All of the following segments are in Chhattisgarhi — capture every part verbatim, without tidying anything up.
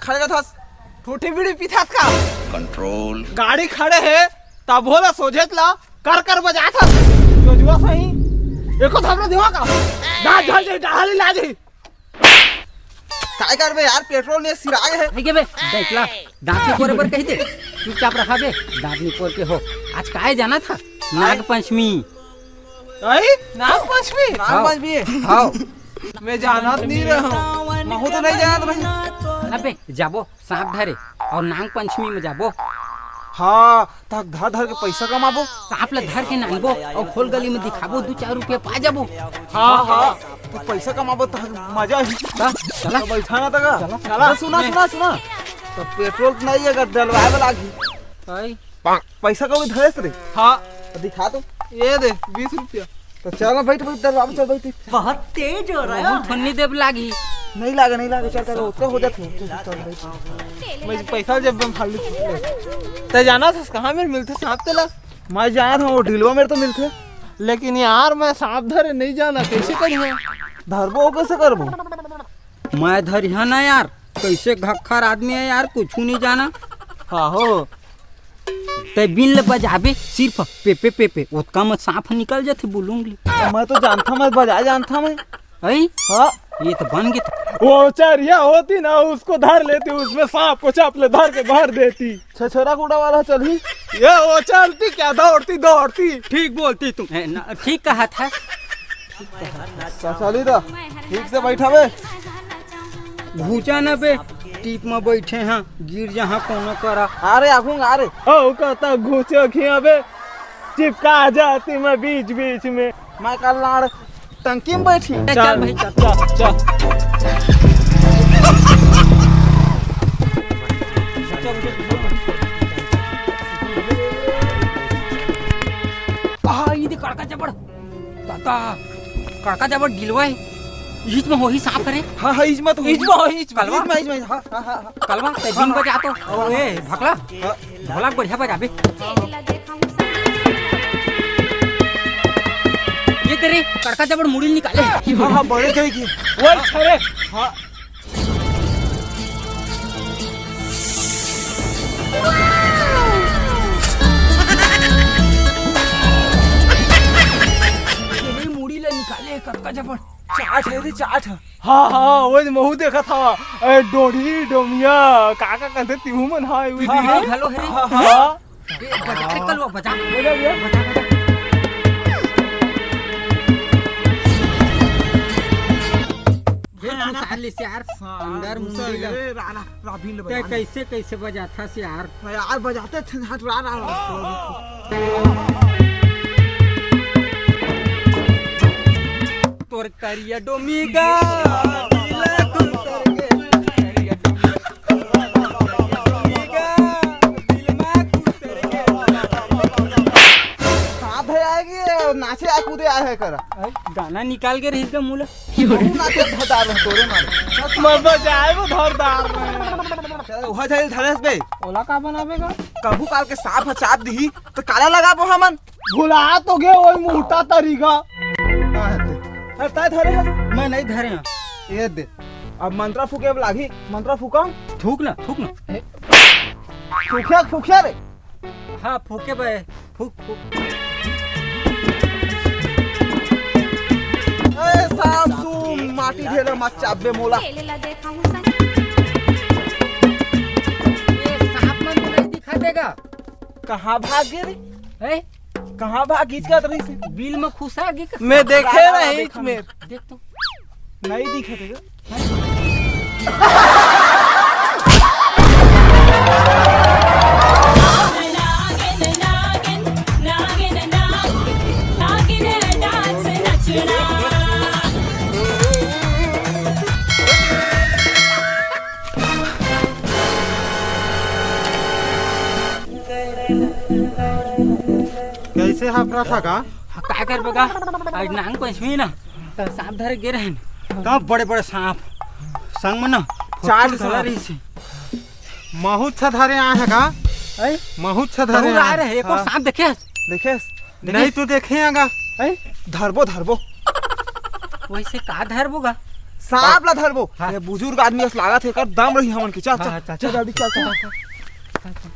खड़े रहथस, ठूठी बीड़ी पीथस का? कंट्रोल। गाड़ी खड़े हे, तभो ला सोझेच ला कर कर बजाथस। जोजवा सही, एको थपड़ा देवा का? दांत झड़ जाही, डाढ़ा ला जाही। काय करबे यार, पेट्रोल ने सिरागे हे। नहीं के बे, देख ला, दांत निपोरे बर कही दे। चुपचाप रहा बे, दांत निपोर के हो। आज काय जाना था? नाग पंचमी। आई? नाग पंचमी? नाग हाँ। पंचमी? हाँ। मैं जानत नहीं रहा हूँ। महू तो नहीं जानत रहा। अबे, जाबो, सांप धरे, अउ नाग पंचमी में जाबो। हाँ, तक धर धर के पैसा कमाबो। सांप ला धर के नांगबो, अउ खोल गली में दिखाबो, दू चार रुपया पा जाबो। हाँ, हाँ, तो पैसा कमाबो, तक मजा ही। चल, चला। तो बैठा ना तक। चला। चला। तो सुना, सुना, सुना। तो पेट्रोल तो नहीं है, अगर डलवाए वाला आगी। आई। पैसा कौड़ी धरेस रे? हाँ। तो दिखा तो। ये दे, बीस रुपया। तो चल ना, बैठ, बैठ, दरबार चल, बैठ। बहुत तेज हो रहा है। बहुत ठंडी देव लागी। नहीं लागे, नहीं लागे, चल, चल, ओतका हो जात हो। चल, चल, बैठ। मैं पैसा जेब में फाल ले। तै जाना था कहाँ मेर मिलथे सांप तेला? मैं जाना था, वो ढिलवा मेर तो मिलथे। लेकिन यार, मैं सांप धरे नहीं जाना, कैसे करिए? धरबो, कैसे करबो? मैं धरिहा ना यार, कैसे घक्खर आदमी है यार, कुछ नहीं जाना। हाँ हो। तै बीन ल बजाबे सिर्फ पेपे पेपे, ओतका म सांप निकल जाथे बुलुंग ले। मैं तो जानता, मैं बजा जानता मैं। हैं? हाँ। ये तो बन गे। वो चरिया होती ना, उसको धर लेती, उसमें सांप को चाप ले धर के भर देती। छछरा कूड़ा वाला चलही। ये वो चलती क्या, दौड़ती दौड़ती। ठीक बोलती तू। ए, ना, ठीक कहा था। चली दा, ठीक से बैठाबे। घुचा न बे, टीप म बैठे हैं, गिर जहाँ कोनो करा। अरे आगू आ रे। ओ कता घुचे खिया बे, चिपका जाती मैं बीच बीच में। मैं कल लाड़ टंकी में बैठी। चल भाई, चल। चल, चल। आ, ये देख, कड़का जबड़। दादा, कड़का जबड़ गिलवा है। इच में होही सांप करे। हाँ, हाँ, इच में तो होही। इच में होही, इच में। कलवा? इच में, इच में, हाँ, हाँ, हाँ, हाँ। कलवा, ते हाँ, बिन हाँ। बजा तो। हाँ। ए, भकला। हाँ। ढोलक बढ़िया बजाबे। ये तेरे कड़का जबड़ मुड़ी निकाले। हाँ, हाँ, बड़े जाएगी। वो छरे। हाँ। ये मुड़ी ले निकाले कतका जबर। चाट है रे, चाट। हाँ, हाँ, वो महू देखा था। ए, डोढ़ी, डोमिया, का, का कहते तिहू मन, हाँ, वो हाँ, हाँ, घलो है रे। हाँ, हाँ। हाँ। ए, बजा, अरे, कलवा, बजा। बजा भैया। बजा, बजा। ये हाँ, खुश हाल से यार, हाँ, अंदर घुसा मुंडी ला। रे, रा, रा, राभिन ले ते बजा। कैसे, कैसे बजाथस यार? हाँ यार, बजाते थे, हट, रा, रा, रा। तोर करिया डोमी गा, दिल खुसर गे। करिया डोमी गा, दिल मा खुसर गे। साथ है आएगी, नाचे आ कूदे आए है करा। गाना निकाल के रही इसका मुला। तू नाचे धरदार रह तोरे मारे। मैं बजाए वो धरदार रहे। चल, ओहा झाइल धरेस बे। ओला का बनाबे गा? कभू काल के सांप ह चाप दिही, तो काला लगाबो हमन? भुला तो गे ओई मोटा तरीका। हाँ, हट। अरे, तै धरे हस? मैं नहीं धरे हूँ। ये दे। अब मंत्रा फूके अब लागी। मंत्रा फूका। थूक ना, थूक ना। फूकिया, फूकिया रे। हाँ, फूके बे। फूक, फूक। ए, सासू, माटी ढेला मत चाबे मोला। ए, सांप मन तो नहीं दिखा देगा। कहाँ भाग गे रे? हैं? कहाँ भाग गीच का तरी से? बिल में खुसा गे का? मैं देखे रहा नहीं देखा मैं। देख तो। नहीं दिखे थे। कैसे हाफरा था का? हाँ, का करबे का? आज नांग पंचमी ना, त सांप धरे गे रहन। का बड़े बड़े सांप, संग में ना चार फुटफुट घला सांप। रहिस हे। महूच धरे आए हे का? ऐ? महूच धरे तहूँ आए आए। रहे, एको हाँ। सांप देखे हस? देखे हस? देखे नहीं हस? तू देखे आगा। ऐ? धरबो, धरबो। वैसे का धरबो गा? सांप ला धरबो। हाँ। ये बुजुर्ग आदमी अस लागत हे, कर दम रही हमन के। चल, हाँ, चल, हाँ, चल, चल, चल, जल्दी चल, चल, चल। चल।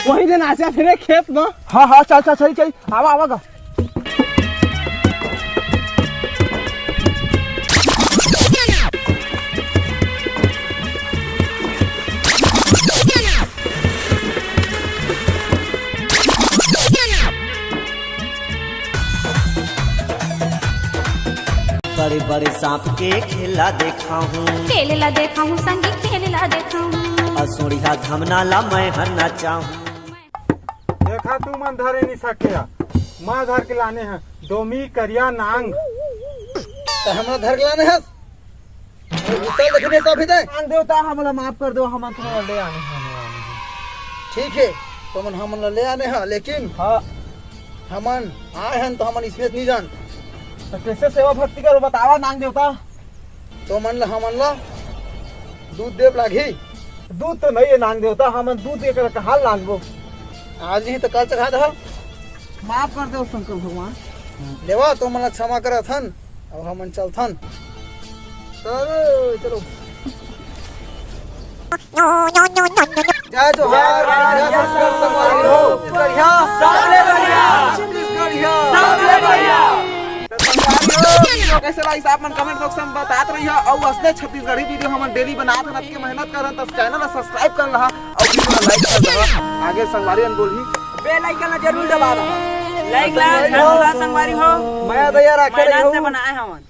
वही दिन आचा फिर खेत में। हाँ, हाँ, चल, चल, चल, चल, आवा, आवा गा। बड़े बड़े सांप के खेला देखा हूँ। खेले ला देखा हूँ संगी, खेले ला देखा हूँ। असुड़िया धमना ला मैं हर नचाहूँ। देखा तू मन धरे नहीं सके, मैं धर के लाने हैं डोमी करिया नांग। तो हमरा धर के लाने हस? गुस्सा देखने तो अभी तक। नांग देवता, हमला माफ कर दो, हम तुम्हारा ले आने हैं। ठीक है, तो मन हमन ला ले आने हैं, लेकिन हाँ। हमन आए हैं तो हमन इसमें नहीं जान। तो कैसे सेवा भक्ति करो बतावा नांग देवता? तो मन ला हमन ला दूध देव लागही। दूध तो नहीं है नांग देवता, हमन दूध के कर कहाँ लानबो? आज नहीं तो कल चढ़ा दो। माफ कर दो शंकर भगवान। लेवा तो मन ला क्षमा करत हन, अब हमन चलथन। चलो, चलो। जय जोहार, जय छत्तीसगढ़ संगवारी हो। बढ़िया। सबले बढ़िया। छत्तीसगढ़िया। सबले बढ़िया। तो संगवारी हो, video कैसे लागिस आप मन comment box में बतात रहिहा। अउ असने छत्तीसगढ़ी video हमन daily बनात हन, अतके मेहनत करन, त channel ला subscribe कर लहा अउ video ला like कर दहा। आगे संगवारी मन बोलही। Bell icon ला जरूर दबा दहा। Like ला जरूर दबा संगवारी हो। मया दया राखे मया रहिहू। से बनाए हमन।